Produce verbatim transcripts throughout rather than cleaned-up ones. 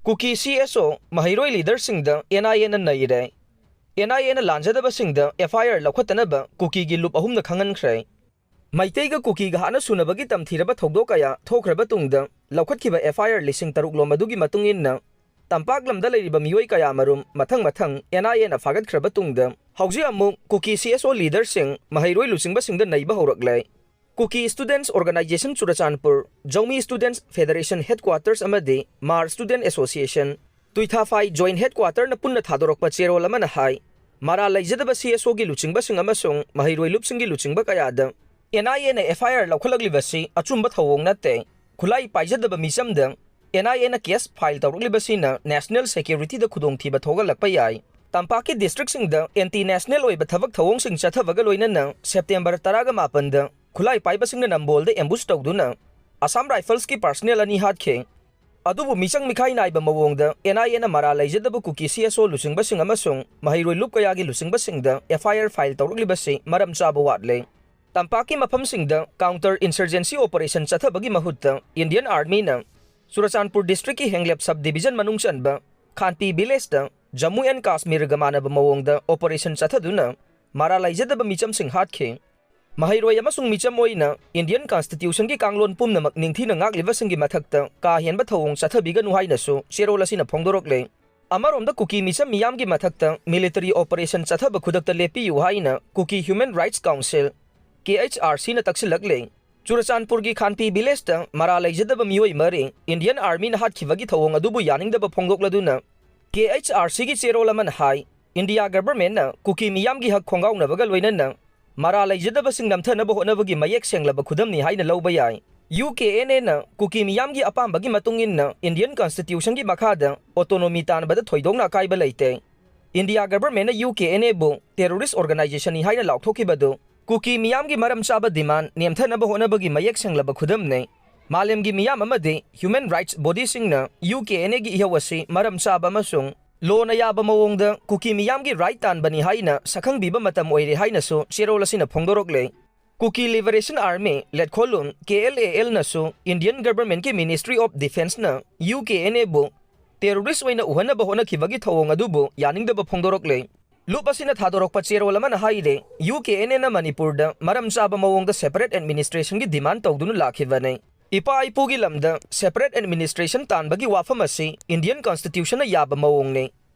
ꯀꯨꯀꯤ C S ꯑꯣ ꯃꯍꯩꯔꯣꯏ ꯂꯤꯗꯔꯁꯤꯡꯗ and ꯑꯥꯏ ꯑꯦꯅ ꯅꯩꯔꯦ꯫ ꯑꯦꯟ ꯑꯥꯏ ꯑꯦꯅ ꯂꯥꯟꯖꯗꯕꯁꯤꯡꯗ ꯑꯦꯐ ꯑꯥꯏ ꯑꯥꯔ ꯂꯧꯈꯠꯇꯅꯕ ꯀꯨꯀꯤꯒꯤ ꯂꯨꯞ ꯑꯍꯨꯝꯅ ꯈꯪꯍꯟꯈ꯭ꯔꯦ꯫ ꯃꯩꯇꯩꯒ ꯀꯨꯀꯤꯒ ꯍꯥꯠꯅ ꯁꯨꯅꯕꯒꯤ ꯇꯝꯊꯤꯔꯕ ꯊꯧꯗꯣꯛ ꯀꯌꯥ ꯊꯣꯛꯈ꯭ꯔꯕ ꯇꯨꯡꯗ ꯂꯧꯈꯠꯈꯤꯕ ꯑꯦꯐ ꯑꯥꯏ ꯑꯥꯔ ꯂꯤꯁꯤꯡ ꯇꯔꯨꯛ ꯂꯣꯝ ꯑꯗꯨꯒꯤ ꯃꯇꯨꯡ ꯏꯟꯅ ꯇꯝꯄꯥꯛ ꯂꯝꯗ ꯂꯩꯔꯤꯕ ꯃꯤꯑꯣꯏ ꯀꯌꯥꯃꯔꯨꯝ ꯃꯊꯪ ꯃꯊꯪ ꯑꯦꯟ ꯑꯥꯏ ꯑꯦꯅ ꯐꯥꯒꯠꯈ꯭ꯔꯕ ꯇꯨꯡꯗ ꯍꯧꯖꯤꯛ ꯑꯃꯨꯛ ꯀꯨꯀꯤ ꯁꯤ ꯑꯦꯁ ꯑꯣ ꯂꯤꯗꯔꯁꯤꯡ ꯃꯍꯩꯔꯣꯏ ꯂꯨꯆꯤꯡꯕꯁꯤꯡꯗ ꯅꯩꯕ ꯍꯧꯔꯛꯂꯦ꯫ ꯀꯨꯀꯤ ꯁ꯭ꯇꯨꯗꯦꯟꯠꯁ ꯑꯣꯔꯒꯅꯥꯏꯖꯦꯁꯟ ꯆꯨꯔꯆꯥꯟꯄꯨꯔ, ꯖꯧꯃꯤ ꯁ꯭ꯇꯨꯗꯦꯟꯠꯁ ꯐꯦꯗꯔꯦꯁꯟ ꯍꯦꯗꯀ꯭ꯋꯥꯇꯔꯁ ꯑꯃꯗꯤ ꯃꯥꯔ ꯁ꯭ꯇꯨꯗꯦꯟꯠ ꯑꯦꯁꯣꯁꯤꯌꯦꯁꯟ, ꯇꯨꯏꯊꯥꯐꯥꯏ ꯖꯣꯏꯟꯠ ꯍꯦꯗꯀ꯭ꯋꯥꯇꯔꯅ ꯄꯨꯟꯅ ꯊꯥꯗꯣꯔꯛꯄ ꯆꯦꯔꯣꯜ ꯑꯃꯅ ꯍꯥꯏ, ꯃꯔꯥꯜ ꯂꯩꯖꯗꯕ ꯁꯤ ꯑꯦꯁ ꯑꯣꯒꯤ ꯂꯨꯆꯤꯡꯕꯁꯤꯡ ꯑꯃꯁꯨꯡ ꯃꯍꯩꯔꯣꯏ ꯂꯨꯞꯁꯤꯡꯒꯤ ꯂꯨꯆꯤꯡꯕ ꯀꯌꯥꯗ ꯑꯦꯟ ꯑꯥꯏ ꯑꯦꯅ ꯑꯦꯐ ꯑꯥꯏ ꯑꯥꯔ ꯂꯧꯈꯠꯂꯛꯂꯤꯕꯁꯤ ꯑꯆꯨꯝꯕ ꯊꯧꯑꯣꯡ ꯅꯠꯇꯦ꯫ ꯈꯨꯠꯂꯥꯏ ꯄꯥꯏꯖꯗꯕ ꯃꯤꯆꯝꯗ ꯑꯦꯟ ꯑꯥꯏ ꯑꯦꯅ ꯀꯦꯁ ꯐꯥꯏꯜ ꯇꯧꯔꯛꯂꯤꯕꯁꯤꯅ ꯅꯦꯁꯅꯦꯜ ꯁꯦꯀ꯭ꯌꯨꯔꯤꯇꯤꯗ ꯈꯨꯗꯣꯡꯊꯤꯕ ꯊꯣꯛꯍꯜꯂꯛꯄ ꯌꯥꯏ꯫ ꯇꯝꯄꯥꯛꯀꯤ ꯗꯤꯁꯇ꯭ꯔꯤꯛꯁꯤꯡꯗ ꯑꯦꯟꯇꯤ ꯅꯦꯁꯅꯦꯜ ꯑꯣꯏꯕ ꯊꯕꯛ ꯊꯧꯑꯣꯡꯁꯤꯡ ꯆꯠꯊꯕꯒ ꯂꯣꯏꯅꯅ ꯁꯦꯞꯇꯦꯝꯕꯔ ꯇꯔꯥꯒ ꯃꯥꯄꯟꯗ ꯈꯨꯠꯂꯥꯏ ꯄꯥꯏꯕꯁꯤꯡꯅ ꯅꯝꯕꯣꯜꯗ ꯑꯦꯝꯕꯨꯁ ꯇꯧꯗꯨꯅ ꯑꯁꯥꯝ ꯔꯥꯏꯐꯜꯁꯀꯤ ꯄꯥꯔꯁꯅꯦꯜ ꯑꯅꯤ ꯍꯥꯠꯈꯤ꯫ ꯑꯗꯨꯕꯨ ꯃꯤꯆꯪ ꯃꯤꯈꯥꯏ ꯅꯥꯏꯕ ꯃꯑꯣꯡꯗ ꯑꯦꯟ ꯑꯥꯏ ꯑꯦꯅ ꯃꯔꯥꯜ ꯂꯩꯖꯗꯕ ꯀꯨꯀꯤ ꯁꯤ ꯑꯦꯁ ꯑꯣ ꯂꯨꯆꯤꯡꯕꯁꯤꯡ ꯑꯃꯁꯨꯡ ꯃꯍꯩꯔꯣꯏ ꯂꯨꯞ ꯀꯌꯥꯒꯤ ꯂꯨꯆꯤꯡꯕꯁꯤꯡꯗ ꯑꯦꯐ ꯑꯥꯏ ꯑꯥꯔ ꯐꯥꯏꯜ ꯇꯧꯔꯛꯂꯤꯕꯁꯤ ꯃꯔꯝ ꯆꯥꯕ ꯋꯥꯠꯂꯦ꯫ ꯇꯝꯄꯥꯛꯀꯤ ꯃꯐꯝꯁꯤꯡꯗ ꯀꯥꯎꯟꯇꯔ ꯏꯟꯁꯔꯖꯦꯟꯁꯤ ꯑꯣꯄꯔꯦꯁꯟ ꯆꯠꯊꯕꯒꯤ ꯃꯍꯨꯠꯇ ꯏꯟꯗꯤꯌꯟ ꯑꯥꯔꯃꯤꯅ ꯆꯨꯔꯆꯥꯟꯄꯨꯔ ꯗꯤꯁꯇ꯭ꯔꯤꯛꯀꯤ ꯍꯦꯡꯂꯦꯞ ꯁꯕ ꯗꯤꯚꯤꯖꯟ ꯃꯅꯨꯡ ꯆꯟꯕ ꯈꯥꯟꯄꯤ ꯚꯤꯂꯦꯖꯇ ꯖꯝꯃꯨ ꯑꯦꯟ ꯀꯥꯁꯃꯤꯔꯒ ꯃꯥꯟꯅꯕ ꯃꯑꯣꯡꯗ ꯑꯣꯄꯔꯦꯁꯟ ꯆꯠꯊꯗꯨꯅ ꯃꯔꯥꯜ ꯂꯩꯖꯗꯕ ꯃꯤꯆꯝꯁꯤꯡ ꯍꯥꯠꯈꯤ꯫ ꯃꯍꯩꯔꯣꯏ ꯑꯃꯁꯨꯡ ꯃꯤꯆꯝ ꯑꯣꯏꯅ ꯏꯟꯗꯤꯌꯟ ꯀꯟꯁꯇꯤꯇ꯭ꯌꯨꯁꯟꯒꯤ ꯀꯥꯡꯂꯣꯟ ꯄꯨꯝꯅꯃꯛ ꯅꯤꯡꯊꯤꯅ ꯉꯥꯛꯂꯤꯕꯁꯤꯡꯒꯤ ꯃꯊꯛꯇ ꯀꯥ ꯍꯦꯟꯕ ꯊꯧꯑꯣꯡ ꯆꯠꯊꯕꯤꯒꯅꯨ ꯍꯥꯏꯅꯁꯨ ꯆꯦꯔꯣꯜ ꯑꯁꯤꯅ ꯐꯣꯡꯗꯣꯔꯛꯂꯦ꯫ ꯑꯃꯔꯣꯝꯗ ꯀꯨꯀꯤ ꯃꯤꯆꯝ ꯃꯤꯌꯥꯝꯒꯤ ꯃꯊꯛꯇ ꯃꯤꯂꯤꯇꯔꯤ ꯑꯣꯄꯔꯦꯁꯟ ꯆꯠꯊꯕ ꯈꯨꯗꯛꯇ ꯂꯦꯞꯄꯤꯌꯨ ꯍꯥꯏꯅ ꯀꯨꯀꯤ ꯍ꯭ꯌꯨꯃꯦꯟ ꯔꯥꯏꯠꯁ ꯀꯥꯎꯟꯁꯤꯜ, ꯀꯦ ꯑꯩꯆ ꯑꯥꯔ ꯁꯤꯅ ꯇꯛꯁꯤꯜꯂꯛꯂꯦ꯫ ꯆꯨꯔꯆꯥꯟꯄꯨꯔꯒꯤ ꯈꯥꯟꯄꯤ ꯚꯤꯂꯦꯖꯇ ꯃꯔꯥꯜ ꯂꯩꯖꯗꯕ ꯃꯤꯑꯣꯏ ꯃꯔꯤ ꯏꯟꯗꯤꯌꯟ ꯑꯥꯔꯃꯤꯅ ꯍꯥꯠꯈꯤꯕꯒꯤ ꯊꯧꯑꯣꯡ ꯑꯗꯨꯕꯨ ꯌꯥꯅꯤꯡꯗꯕ ꯐꯣꯡꯗꯣꯛꯂꯗꯨꯅ ꯀꯦ ꯑꯩꯆ ꯑꯥꯔ ꯁꯤꯒꯤ ꯆꯦꯔꯣꯜ ꯑꯃꯅ ꯍꯥꯏ, ꯏꯟꯗꯤꯌꯥ ꯒꯚꯔꯟꯃꯦꯟꯠꯅ ꯀꯨꯀꯤ ꯃꯤꯌꯥꯝꯒꯤ ꯍꯛ ꯈꯣꯡꯒꯥꯎꯅꯕꯒ ꯂꯣꯏꯅꯅ ꯃꯔꯥꯜ ꯂꯩꯖꯗꯕꯁꯤꯡ ꯅꯝꯊꯅꯕ ꯍꯣꯠꯅꯕꯒꯤ ꯃꯌꯦꯛ ꯁꯦꯡꯂꯕ ꯈꯨꯗꯝꯅꯤ ꯍꯥꯏꯅ ꯂꯧꯕ ꯌꯥꯏ꯫ ꯌꯨ ꯀꯦ ꯑꯦꯟ ꯑꯦꯅ ꯀꯨꯀꯤ ꯃꯤꯌꯥꯝꯒꯤ ꯑꯄꯥꯝꯕꯒꯤ ꯃꯇꯨꯡ ꯏꯟꯅ ꯏꯟꯗꯤꯌꯟ ꯀꯟꯁꯇꯤꯇ꯭ꯌꯨꯁꯟꯒꯤ ꯃꯈꯥꯗ ꯑꯣꯇꯣꯅꯣꯃꯤ ꯇꯥꯟꯕꯗ ꯊꯣꯏꯗꯣꯛꯅ ꯑꯀꯥꯏꯕ ꯂꯩꯇꯦ꯫ ꯏꯟꯗꯤꯌꯥ ꯒꯚꯔꯟꯃꯦꯟꯠꯅ ꯌꯨ ꯀꯦ ꯑꯦꯟ ꯑꯦꯕꯨ ꯇꯦꯔꯣꯔꯤꯁ꯭ꯠ ꯑꯣꯔꯒꯅꯥꯏꯖꯦꯁꯟꯅꯤ ꯍꯥꯏꯅ ꯂꯥꯎꯊꯣꯛꯈꯤꯕꯗꯨ ꯀꯨꯀꯤ ꯃꯤꯌꯥꯝꯒꯤ ꯃꯔꯝ ꯆꯥꯕ ꯗꯤꯃꯥꯟꯗ ꯅꯦꯝꯊꯅꯕ ꯍꯣꯠꯅꯕꯒꯤ ꯃꯌꯦꯛ ꯁꯦꯡꯂꯕ ꯈꯨꯗꯝꯅꯤ꯫ ꯃꯥꯂꯦꯝꯒꯤ ꯃꯤꯌꯥꯝ ꯑꯃꯗꯤ ꯍ꯭ꯌꯨꯃꯦꯟ ꯔꯥꯏꯠꯁ ꯕꯣꯗꯤꯁꯤꯡꯅ ꯌꯨ ꯀꯦ ꯑꯦꯟ ꯑꯦꯒꯤ ꯏꯍꯧ ꯑꯁꯤ ꯃꯔꯝ ꯆꯥꯕ ꯑꯃꯁꯨꯡ ꯂꯣꯅ ꯌꯥꯕ ꯃꯑꯣꯡꯗ ꯀꯨꯀꯤ ꯃꯤꯌꯥꯝꯒꯤ ꯔꯥꯏꯠ ꯇꯥꯟꯕꯅꯤ ꯍꯥꯏꯅ ꯁꯛꯈꯪꯕꯤꯕ ꯃꯇꯝ ꯑꯣꯏꯔꯦ ꯍꯥꯏꯅꯁꯨ ꯆꯦꯔꯣꯜ ꯑꯁꯤꯅ ꯐꯣꯡꯗꯣꯔꯛꯂꯦ꯫ ꯀꯨꯀꯤ liberation army, Letkholun, K L A ꯑꯦꯜꯅꯁꯨ ꯏꯟꯗꯤꯌꯟ ꯒꯚꯔꯟꯃꯦꯟꯠꯀꯤ ꯃꯤꯅꯤꯁꯇ꯭ꯔꯤ ꯑꯣꯐ ꯗꯤꯐꯦꯟꯁꯅ ꯌꯨ ꯀꯦ ꯑꯦꯟ ꯑꯦꯕꯨ terrorist ꯑꯣꯏꯅ ꯎꯍꯟꯅꯕ ꯍꯣꯠꯅꯈꯤꯕꯒꯤ ꯊꯧꯑꯣꯡ ꯑꯗꯨꯕꯨ ꯌꯥꯅꯤꯡꯗꯕ ꯐꯣꯡꯗꯣꯔꯛꯂꯦ꯫ ꯂꯨꯞ ꯑꯁꯤꯅ ꯊꯥꯗꯣꯔꯛꯄ ꯆꯦꯔꯣꯜ ꯑꯃꯅ ꯍꯥꯏꯔꯦ, ꯌꯨ ꯀꯦ ꯑꯦꯟ ꯑꯦꯅ ꯃꯅꯤꯄꯨꯔꯗ ꯃꯔꯝ ꯆꯥꯕ ꯃꯑꯣꯡꯗ separate administrationꯒꯤ demand ꯇꯧꯗꯨꯅ ꯂꯥꯛꯈꯤꯕꯅꯤ꯫ ꯏꯄꯥ ꯏꯄꯨꯒꯤ ꯂꯝꯗ separate administration ꯇꯥꯟꯕꯒꯤ ꯋꯥꯐꯝ ꯑꯁꯤ Indian Constitutionꯅ ꯌꯥꯕ ꯃꯑꯣꯡꯅꯤ꯫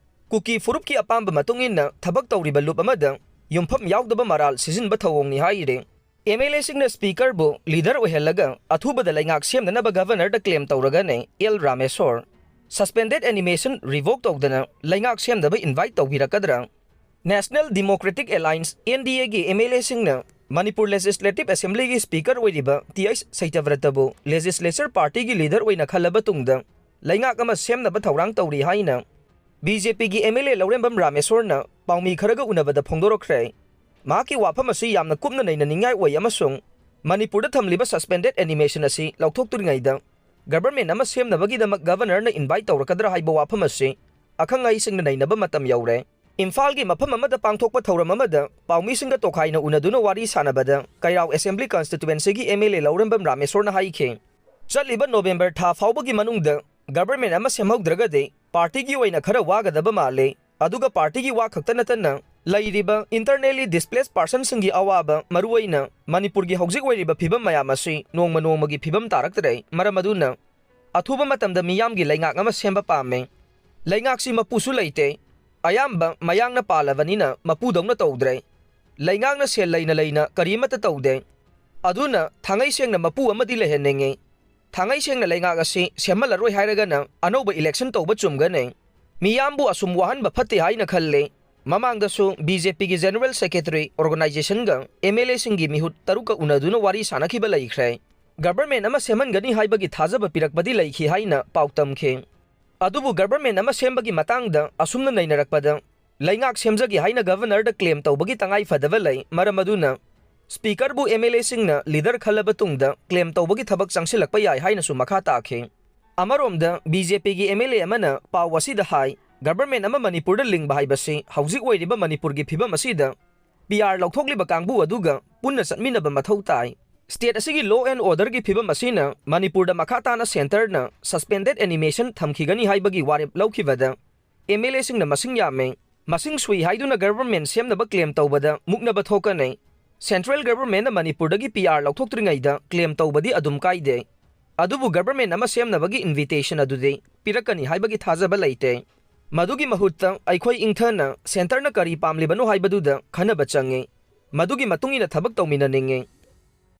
ꯀꯨꯀꯤ ꯐꯨꯔꯨꯞꯀꯤ ꯑꯄꯥꯝꯕ ꯃꯇꯨꯡ ꯏꯟꯅ ꯊꯕꯛ ꯇꯧꯔꯤꯕ ꯂꯨꯞ ꯑꯃꯗ ꯌꯨꯝꯐꯝ ꯌꯥꯎꯗꯕ ꯃꯔꯥꯜ ꯁꯤꯖꯤꯟꯕ ꯊꯧꯑꯣꯡꯅꯤ ꯍꯥꯏꯔꯤ꯫ ꯑꯦꯝ ꯑꯦꯜ ꯑꯦꯁꯤꯡꯅ ꯁ꯭ꯄꯤꯀꯔꯕꯨ ꯂꯤꯗꯔ ꯑꯣꯏꯍꯜꯂꯒ ꯑꯊꯨꯕꯗ ꯂꯩꯉꯥꯛ ꯁꯦꯝꯅꯅꯕ ꯒꯚꯔꯅꯔꯗ ꯀ꯭ꯂꯦꯝ ꯇꯧꯔꯒꯅꯤ L Rameshor. Suspended animation revoke ꯇꯧꯗꯅ ꯂꯩꯉꯥꯛ ꯁꯦꯝꯅꯕ ꯏꯟꯚꯥꯏꯠ ꯇꯧꯕꯤꯔꯛꯀꯗ꯭ꯔꯥ? National Democratic Alliance, N D Aꯒꯤ ꯑꯦꯝ ꯑꯦꯜ ꯑꯦꯁꯤꯡꯅ ꯃꯅꯤꯄꯨꯔ ꯂꯦꯖꯤꯁꯂꯦꯇꯤꯚ ꯑꯦꯁꯦꯝꯕ꯭ꯂꯤꯒꯤ ꯁ꯭ꯄꯤꯀꯔ ꯑꯣꯏꯔꯤꯕ ꯇꯤ ꯑꯩꯆ ꯁꯩꯇꯕ꯭ꯔꯇꯕꯨ ꯂꯦꯖꯤꯁꯂꯦꯆꯔ ꯄꯥꯔꯇꯤꯒꯤ ꯂꯤꯗꯔ ꯑꯣꯏꯅ ꯈꯜꯂꯕ ꯇꯨꯡꯗ ꯂꯩꯉꯥꯛ ꯑꯃ ꯁꯦꯝꯅꯕ ꯊꯧꯔꯥꯡ ꯇꯧꯔꯤ ꯍꯥꯏꯅ ꯕꯤ ꯖꯦ ꯄꯤꯒꯤ ꯑꯦꯝ ꯑꯦꯜ ꯑꯦ ꯂꯧꯔꯦꯝꯕꯝ ꯔꯥꯃꯦꯁꯣꯔꯅ ꯄꯥꯎꯃꯤ ꯈꯔꯒ ꯎꯅꯕꯗ ꯐꯣꯡꯗꯣꯔꯛꯈ꯭ꯔꯦ꯫ ꯃꯍꯥꯛꯀꯤ ꯋꯥꯐꯝ ꯑꯁꯤ ꯌꯥꯝꯅ ꯀꯨꯞꯅ ꯅꯩꯅꯅꯤꯡꯉꯥꯏ ꯑꯣꯏ ꯑꯃꯁꯨꯡ ꯃꯅꯤꯄꯨꯔꯗ ꯊꯝꯂꯤꯕ suspended animation ꯑꯁꯤ ꯂꯧꯊꯣꯛꯇ꯭ꯔꯤꯉꯩꯗ ꯒꯚꯔꯅꯃꯦꯟꯠ ꯑꯃ ꯁꯦꯝꯅꯕꯒꯤꯗꯃꯛ ꯒꯚꯔꯅꯔꯅ ꯏꯟꯚꯥꯏꯠ ꯇꯧꯔꯛꯀꯗ꯭ꯔꯥ ꯍꯥꯏꯕ ꯋꯥꯐꯝ ꯑꯁꯤ ꯑꯈꯪ ꯑꯍꯩꯁꯤꯡꯅ ꯅꯩꯅꯕ ꯃꯇꯝ ꯌꯧꯔꯦ꯫ ꯏꯝꯐꯥꯜꯒꯤ ꯃꯐꯝ ꯑꯃꯗ ꯄꯥꯡꯊꯣꯛꯄ ꯊꯧꯔꯝ ꯑꯃꯗ ꯄꯥꯎꯃꯤꯁꯤꯡꯒ ꯇꯣꯈꯥꯏꯅ ꯎꯅꯗꯨꯅ ꯋꯥꯔꯤ ꯁꯥꯟꯅꯕꯗ ꯀꯩꯔꯥꯎ ꯑꯦꯁꯦꯝꯕ꯭ꯂꯤ ꯀꯟꯁꯇꯤꯇ꯭ꯋꯦꯟꯁꯤꯒꯤ ꯑꯦꯝ ꯑꯦꯜ ꯑꯦ ꯂꯧꯔꯦꯝꯕꯝ ꯔꯥꯃꯦꯁꯣꯔꯅ ꯍꯥꯏꯈꯤ, ꯆꯠꯂꯤꯕ ꯅꯣꯕꯦꯝꯕꯔ ꯊꯥ ꯐꯥꯎꯕꯒꯤ ꯃꯅꯨꯡꯗ ꯒꯚꯔꯅꯃꯦꯟꯠ ꯑꯃ ꯁꯦꯝꯍꯧꯗ꯭ꯔꯒꯗꯤ ꯄꯥꯔꯇꯤꯒꯤ ꯑꯣꯏꯅ ꯈꯔ ꯋꯥꯒꯗꯕ ꯃꯥꯜꯂꯦ꯫ ꯑꯗꯨꯒ ꯄꯥꯔꯇꯤꯒꯤ ꯋꯥ ꯈꯛꯇ ꯅꯠꯇꯅ ꯂꯩꯔꯤꯕ internally displaced personꯁꯤꯡꯒꯤ ꯑꯋꯥꯕ, ꯃꯔꯨꯑꯣꯏꯅ ꯃꯅꯤꯄꯨꯔꯒꯤ ꯍꯧꯖꯤꯛ ꯑꯣꯏꯔꯤꯕ ꯐꯤꯕꯝ ꯃꯌꯥꯝ ꯑꯁꯤ ꯅꯣꯡꯃ ꯅꯣꯡꯃꯒꯤ ꯐꯤꯕꯝ ꯇꯥꯔꯛꯇ꯭ꯔꯦ꯫ ꯃꯔꯝ ꯑꯗꯨꯅ ꯑꯊꯨꯕ ꯃꯇꯝꯗ ꯃꯤꯌꯥꯝꯒꯤ ꯂꯩꯉꯥꯛ ꯑꯃ ꯁꯦꯝꯕ ꯄꯥꯝꯃꯦ꯫ ꯂꯩꯉꯥꯛꯁꯤ ꯃꯄꯨꯁꯨ ꯂꯩꯇꯦ꯫ ꯑꯌꯥꯝꯕ ꯃꯌꯥꯡꯅ ꯄꯥꯜꯂꯕꯅꯤꯅ ꯃꯄꯨꯗꯧꯅ ꯇꯧꯗ꯭ꯔꯦ꯫ ꯂꯩꯉꯥꯛꯅ ꯁꯦꯜ ꯂꯩꯅ ꯂꯩꯅ ꯀꯔꯤꯃꯠꯇ ꯇꯧꯗꯦ꯫ ꯑꯗꯨꯅ ꯊꯥꯡꯉꯩ ꯁꯦꯡꯅ ꯃꯄꯨ ꯑꯃꯗꯤ ꯂꯩꯍꯟꯅꯤꯡꯉꯤ꯫ ꯊꯥꯡꯉꯩ ꯁꯦꯡꯅ ꯂꯩꯉꯥꯛ ꯑꯁꯤ ꯁꯦꯝꯍꯜꯂꯔꯣꯏ ꯍꯥꯏꯔꯒꯅ ꯑꯅꯧꯕ ꯏꯂꯦꯛꯁꯟ ꯇꯧꯕ ꯆꯨꯝꯒꯅꯤ꯫ ꯃꯤꯌꯥꯝꯕꯨ ꯑꯁꯨꯝ ꯋꯥꯍꯟꯕ ꯐꯠꯇꯦ ꯍꯥꯏꯅ ꯈꯜꯂꯤ꯫ ꯃꯃꯥꯡꯗꯁꯨ ꯕꯤ ꯖꯦ ꯄꯤꯒꯤ ꯖꯦꯅꯔꯦꯜ ꯁꯦꯀ꯭ꯔꯦꯇꯔꯤ, ꯑꯣꯔꯒꯅꯥꯏꯖꯦꯁꯟꯒ ꯑꯦꯝ ꯑꯦꯜ ꯑꯦꯁꯤꯡꯒꯤ ꯃꯤꯍꯨꯠ ꯇꯔꯨꯛꯀ ꯎꯅꯗꯨꯅ ꯋꯥꯔꯤ ꯁꯥꯟꯅꯈꯤꯕ ꯂꯩꯈ꯭ꯔꯦ꯫ ꯒꯚꯔꯅꯃꯦꯟꯠ ꯑꯃ ꯁꯦꯝꯍꯟꯒꯅꯤ ꯍꯥꯏꯕꯒꯤ ꯊꯥꯖꯕ ꯄꯤꯔꯛꯄꯗꯤ ꯂꯩꯈꯤ ꯍꯥꯏꯅ ꯄꯥꯎ ꯇꯝꯈꯤ꯫ ꯑꯗꯨꯕꯨ ꯒꯚꯔꯅꯃꯦꯟꯠ ꯑꯃ ꯁꯦꯝꯕꯒꯤ ꯃꯇꯥꯡꯗ ꯑꯁꯨꯝꯅ ꯅꯩꯅꯔꯛꯄꯗ ꯂꯩꯉꯥꯛ ꯁꯦꯝꯖꯒꯦ ꯍꯥꯏꯅ ꯒꯚꯔꯅꯔꯗ ꯀ꯭ꯂꯦꯝ ꯇꯧꯕꯒꯤ ꯇꯉꯥꯏ ꯐꯗꯕ ꯂꯩ꯫ ꯃꯔꯝ ꯑꯗꯨꯅ ꯁ꯭ꯄꯤꯀꯔꯕꯨ ꯑꯦꯝ ꯑꯦꯜ ꯑꯦꯁꯤꯡꯅ ꯂꯤꯗꯔ ꯈꯜꯂꯕ ꯇꯨꯡꯗ ꯀ꯭ꯂꯦꯝ ꯇꯧꯕꯒꯤ ꯊꯕꯛ ꯆꯪꯁꯤꯜꯂꯛꯄ ꯌꯥꯏ ꯍꯥꯏꯅꯁꯨ ꯃꯈꯥ ꯇꯥꯈꯤ꯫ ꯑꯃꯔꯣꯝꯗ ꯕꯤ ꯖꯦ ꯄꯤꯒꯤ ꯑꯦꯝ ꯑꯦꯜ ꯑꯦ ꯑꯃꯅ ꯄꯥꯎ ꯑꯁꯤꯗ ꯍꯥꯏ, ꯒꯚꯔꯅꯃꯦꯟꯠ ꯑꯃ ꯃꯅꯤꯄꯨꯔꯗ ꯂꯤꯡꯕ ꯍꯥꯏꯕꯁꯤ ꯍꯧꯖꯤꯛ ꯑꯣꯏꯔꯤꯕ ꯃꯅꯤꯄꯨꯔꯒꯤ ꯐꯤꯕꯝ ꯑꯁꯤꯗ ꯄꯤ ꯑꯥꯔ ꯂꯧꯊꯣꯛꯂꯤꯕ ꯀꯥꯡꯕꯨ ꯑꯗꯨꯒ ꯄꯨꯟꯅ ꯆꯠꯃꯤꯟꯅꯕ ꯃꯊꯧ ꯇꯥꯏ꯫ State ꯑꯁꯤꯒꯤ law and orderꯒꯤ ꯐꯤꯕꯝ ꯑꯁꯤꯅ ꯃꯅꯤꯄꯨꯔꯗ ꯃꯈꯥ ꯇꯥꯅ centreꯅ suspended animation ꯊꯝꯈꯤꯒꯅꯤ ꯍꯥꯏꯕꯒꯤ ꯋꯥꯔꯦꯞ ꯂꯧꯈꯤꯕꯗ MLAꯁꯤꯡꯅ ꯃꯁꯤꯡ ꯌꯥꯝꯃꯦ, ꯃꯁꯤꯡ ꯁꯨꯏ ꯍꯥꯏꯗꯨꯅ government ꯁꯦꯝꯅꯕ claim ꯇꯧꯕꯗ ꯃꯨꯛꯅꯕ ꯊꯣꯛꯀꯅꯤ꯫ Central governmentꯅ ꯃꯅꯤꯄꯨꯔꯗꯒꯤ PR ꯂꯧꯊꯣꯛꯇ꯭ꯔꯤꯉꯩꯗ claim ꯇꯧꯕꯗꯤ ꯑꯗꯨꯝ ꯀꯥꯏꯗꯦ꯫ ꯑꯗꯨꯕꯨ government ꯑꯃ ꯁꯦꯝꯅꯕꯒꯤ invitation ꯑꯗꯨꯗꯤ ꯄꯤꯔꯛꯀꯅꯤ ꯍꯥꯏꯕꯒꯤ ꯊꯥꯖꯕ ꯂꯩꯇꯦ꯫ ꯃꯗꯨꯒꯤ ꯃꯍꯨꯠꯇ ꯑꯩꯈꯣꯏ ꯏꯪꯊꯅ centreꯅ ꯀꯔꯤ ꯄꯥꯝꯂꯤꯕꯅꯣ ꯍꯥꯏꯕꯗꯨꯗ ꯈꯟꯅꯕ ꯆꯪꯉꯤ꯫ ꯃꯗꯨꯒꯤ ꯃꯇꯨꯡ ꯏꯟꯅ ꯊꯕꯛ ꯇꯧꯃꯤꯟꯅꯅꯤꯡꯉꯤ꯫